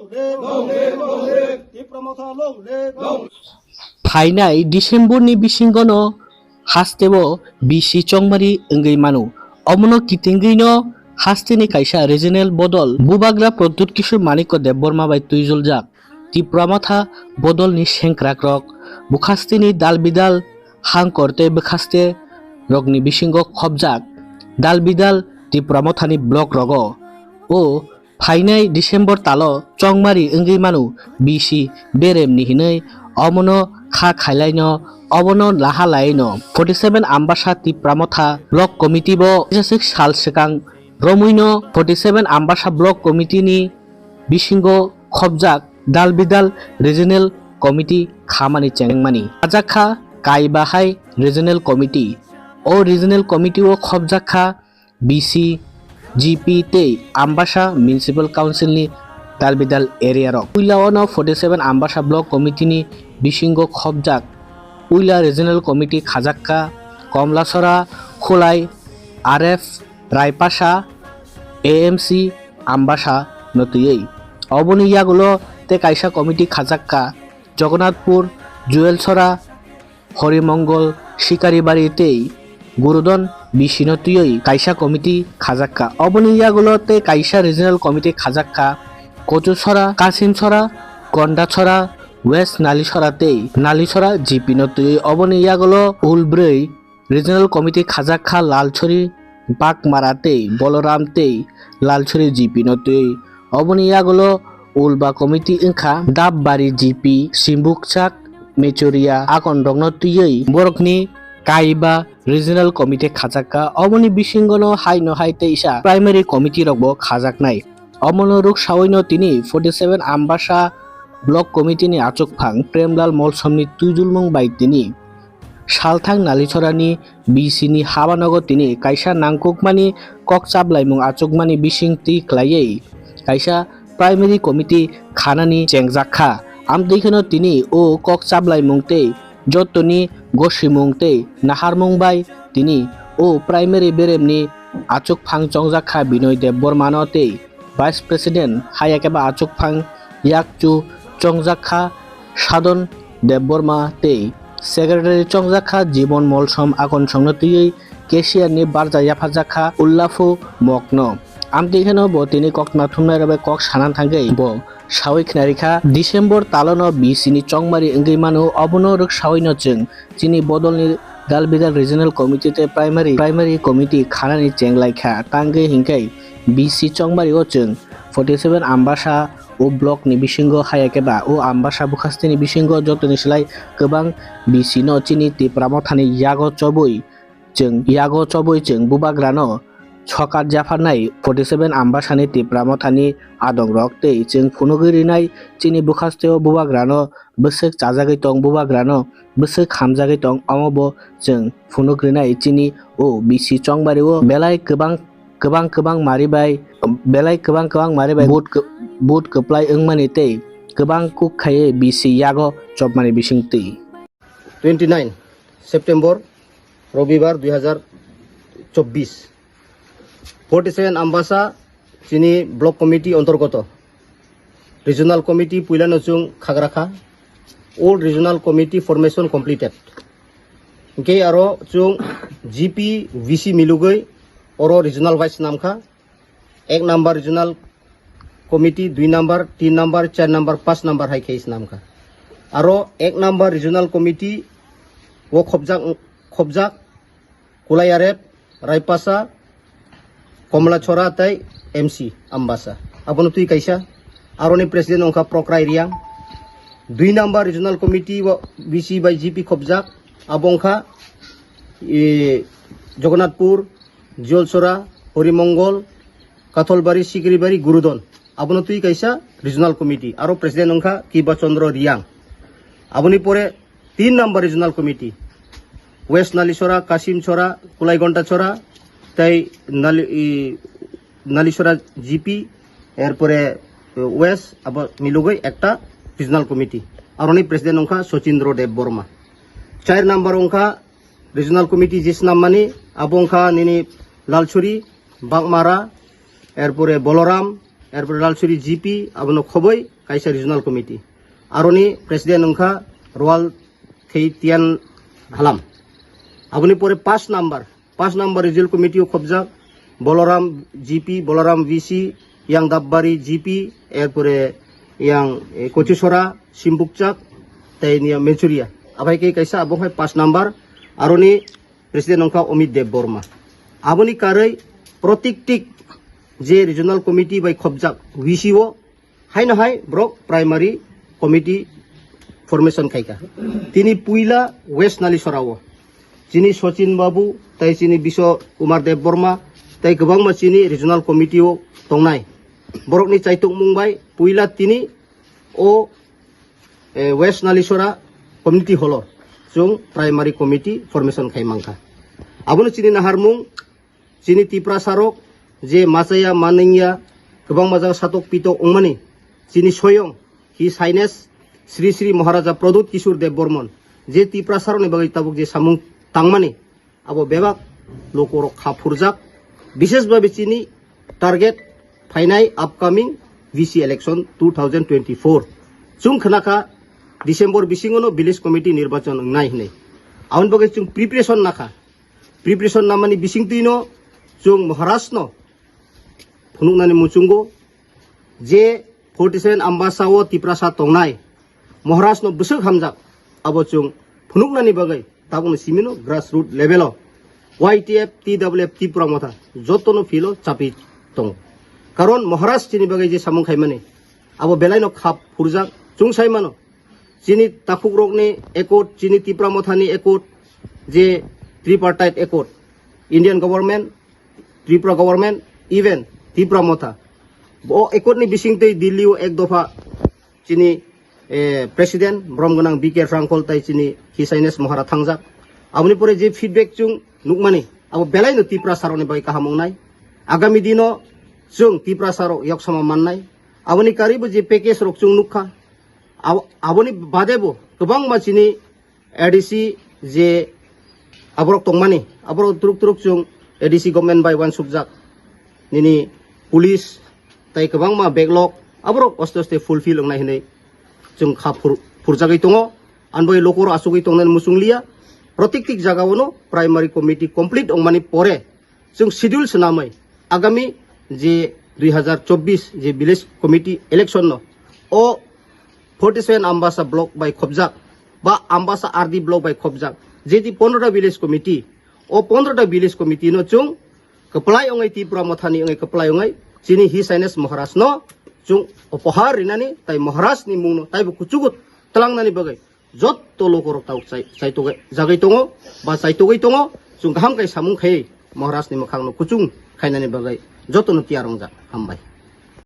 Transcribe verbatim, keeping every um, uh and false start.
Tipra Motha long live. Phainai December ni bisingono hasteo B C chongmari wngwi mano. Omono kitingwino hasteni kaisa regional bodol Bubagra Pradyut Kishore Manikya Debbarma bai twijuljak. Tipra Motha bodolni sengkrakrok bukhasteni dalbidal hangkor tei bwkhaste rokni bisingo khopjak dalbidal Tipra Mothani block rogo. O phainai December talo chongmari wngwi mano B C beremni hinwi omono kha khailaino obono lahalaino. Forty seven Ambasa Tipra Motha Block Committee bo sal swkang romwino forty seven Ambasa Block Committee ni bisingo khopjak dalbidal Regional Committee khamani chengmani. Khajakha kaiba hai Regional Committee. O Regional Committee o khopjakha B C, G P tei Ambasa Municipal Council ni dalbidal area rok. Puila ono forty seven Ambasa Block Committee ni bisingo khopjak puila Regional Committee khajakha Komlasora, Khulai, R F, Raipasa, A M C, Ambasa no twiwi. Oboni yagulo tei kaisa committee khajakha Jagannathpur, Juelsora, Horimongol, Sikaribari tei Gurudon B C no twiwi kaisa committee khajakha. Oboni yagulo tei kaisa regional committee khajakha Kochusora, Kasimsora, Kondachora, West Nalisora tei Nalisora G P no twiwi. Oboni yagulo ulbrwi Regional Committee khajakha Lalchori, Bakmara tei Boloram tei Lalchori G P no twiwi. Oboni yagulo ulba committee wngkha Dabbari G P, Simbukchak, Mechoria, Akon rokno twiwi borokni kaiba Regional Committee khajakha. Oboni bisingono haino hai teisa Primary Committee rokbo khajaknai. Omono rwksawino tini forty seven Ambasa Block Committee ni achukphang Premlal Molsomni twijulmung bai tini salthang Nalichorani B C ni habanogo tini kaisa nangkukmani kok chaplaimung achukmani bising twi khlaiwi kaisa Primary Committee khanani chengjakha. Amtwi kheno tini o kok chaplaimung tei jotoni gosimung tei naharmung bai tini o Primary beremni achukphang chongjak kha Binoy Debbarmano tei Vice President haya khe ba achukphang yakchu chongjak kha Sadon Debbarma tei Secretary chongjak kha Jibon Molsom, Akon Songno twiwi cashier ni barja yaphajak kha Ullaphu Mokno. Amtwi kheno bo tini kok nathumnai rok bai kok sana thangwi bo sawi khnarikha December talono B C ni chongmari wngwi mano, obono rwksawino chwng chini bodolni dal bidal regional committee tei primary, primary committee khanani chenglaikha. Tangwi hinkhe B C chongmari o chwng forty seven Ambasa o block ni bisingo haya khe ba o Ambasa bukhastini bisingo jotoni slai kwbang B C no chini Tipra Mothani yago chobwi chwng, yago chobwi chwng bubagrano sokat japharnai forty seven Ambasani Tipra Mothani adongrok tei chwng phunugwi rinai chini bukhasteo bubagrano bwswk chajagwi tong, bubagrano bwswk hamjagwi tong, omo bo chwng phunuk rinai chini o B C chongmari o belai kwbang, kwbang, kwbang mari bai, belai kwbang, kwbang mari bai vote kw-, vote kwplai wngmani tei kwbang kuk khaiwi B C yago chopmani bisingtwi. Twenty nine September, Robibar, dui hazar chobbish. Forty seven Ambasa chini Block Committee ontorgoto. Regional Committee puilano chwng khagra kha. All Regional Committee formation completed. Hinkhe aro chwng G P V C milugwi oro Regional Vice swnam kha. Ek number Regional Committee, dui number, tin number, char number, panch number hai khe swnam kha. Aro ek number Regional Committee o khopjak, khopjak Kulai R F, Raipasa, Komlachora tei M C Ambasa. Abono twi kaisa. Aroni president wngkha Prokrai Riang. Dui number Regional Committee o B C bai G P khopjak. Abo wngkha, e, Jagannathpur, Jolsora, Horimongol, Katholbari, Sikribari, Gurudon. Abono twi kaisa Regional Committee. Aro president wngkha Kiba Chandra Riang. Aboni pore tin number Regional Committee, West Nalisora, Kasimchora, Kulaigonta Chora, tei Nali-, i, Nalisora G P, erpore, e, West, abo milugwi ekta Regional Committee. Aroni president wngkha Sochindro Deb Borma. Char number wngkha Regional Committee je swnam mani, abo wngkha nini Lalchuri, Bagmara, erpore Boloram, erpore Ralsuri G P, abono khoboi kaisa regional committee. Aroni president wngkha Royal Theitian Halam. Aboni pore pash number, pash number regional committee o khobjak Boloram G P, Boloram V C, yang Dabbari G P, erpore yang, eh, Kochisora, Simbukchak, tei niya Menchuria. Abai khe kaisa abo hai pash number, aroni president wngkha Omit Dev Borma. Aboni karwi protiktik je regional committee bai khobjak V C o, haino hai borok primary committee formation khaikha. Tini puila West Nalisora o chini Sachin Babu tei chini Biswa Kumar Dev Borma tei kwbangma chini regional committee o tongnai. Borokni chaitukmung bai puila tini o, eh, West Nalisora community hall o chwng primary committee formation khai mankha. Abono chini naharmung, chini Tiprasa rok je machaya manwngya kwbangma jaga satok pitok wngmani, chini soyong His Highness Sri Sri Maharaja Pradyut Kishore Dev Bormon je Tiprasa rokni bagwi tabuk je samung tangmani, abo bebak lokorok kha phurjak, bishesh babe chini target phainai upcoming V C election two thousand twenty-four. Chwng khnakha December bisingono village committee nirbachon wngnai hinwi. Aboni bagwi chwng preparation nakha. Preparation namani bisingtwino chwng Maharaj no phunuknani muchungo je forty seven Ambasa o Tiprasa tongnai, Maharaj no bwswk hamjak, abo chwng phunuknani bagwi tabukni simino grassroot level o Y T F, T W F, Tipra Motha jotono philo chapi tongo. Karon Maharaj chini bagwi je samung khaimani, abo belaino khap phurjak. Chwng sai mano, chini takhukrokni accord, chini Tipra Mothani accord, je tripartite accord, Indian government, Tripura government, even Tipra Motha. Bo accord ni bisingtwi Delhi o ek dopha chini, eh, president brom gwnang B K Rangkhol tai chini His Highness Mahara thangjak. Aboni pore je feedback chwng nukmani, abo belaino Tiprasa rokni bagwi kaham wngnai. Agami dino chwng Tiprasa rok yoksama mannai. Aboni karwibo je package rok chwng nukha, abo, aboni bade bo kwbangma chini A D C je aborok tongmani, aborok turuk turuk chwng A D C government bai uansukjak. Nini police tai kwbangma backlog aborok aste aste fulfill wngnai hinwi chwng kha phur-, phurjagwi tongo. Ani bai lokoro achugwi tongnani muchung liya. Protiktik jaga ono primary committee complete wngmani pore chwng schedule swnamwi agami je dui hazar chobbish je village committee election no o forty seven Ambasa block bai khobjak ba Ambasa R D block bai khobjak je di pondro ta village committee, o pondro ta village committee no chwng kwplai wngwi Tipra Mothani wngwi kwplai wngwi chini His Highness Maharaj no chwng upohar rinani tai Maharaj ni mung no taibo kuchugo tlangnani bagwi jotto lokorok tabuk chai-, chaitogwi jagwi tongo ba chaitogwi tongo. Chwng kaham kai samung khai Maharaj ni mwkhang no kuchung khainani bagwi jotono tiyar wngjak. Hambai.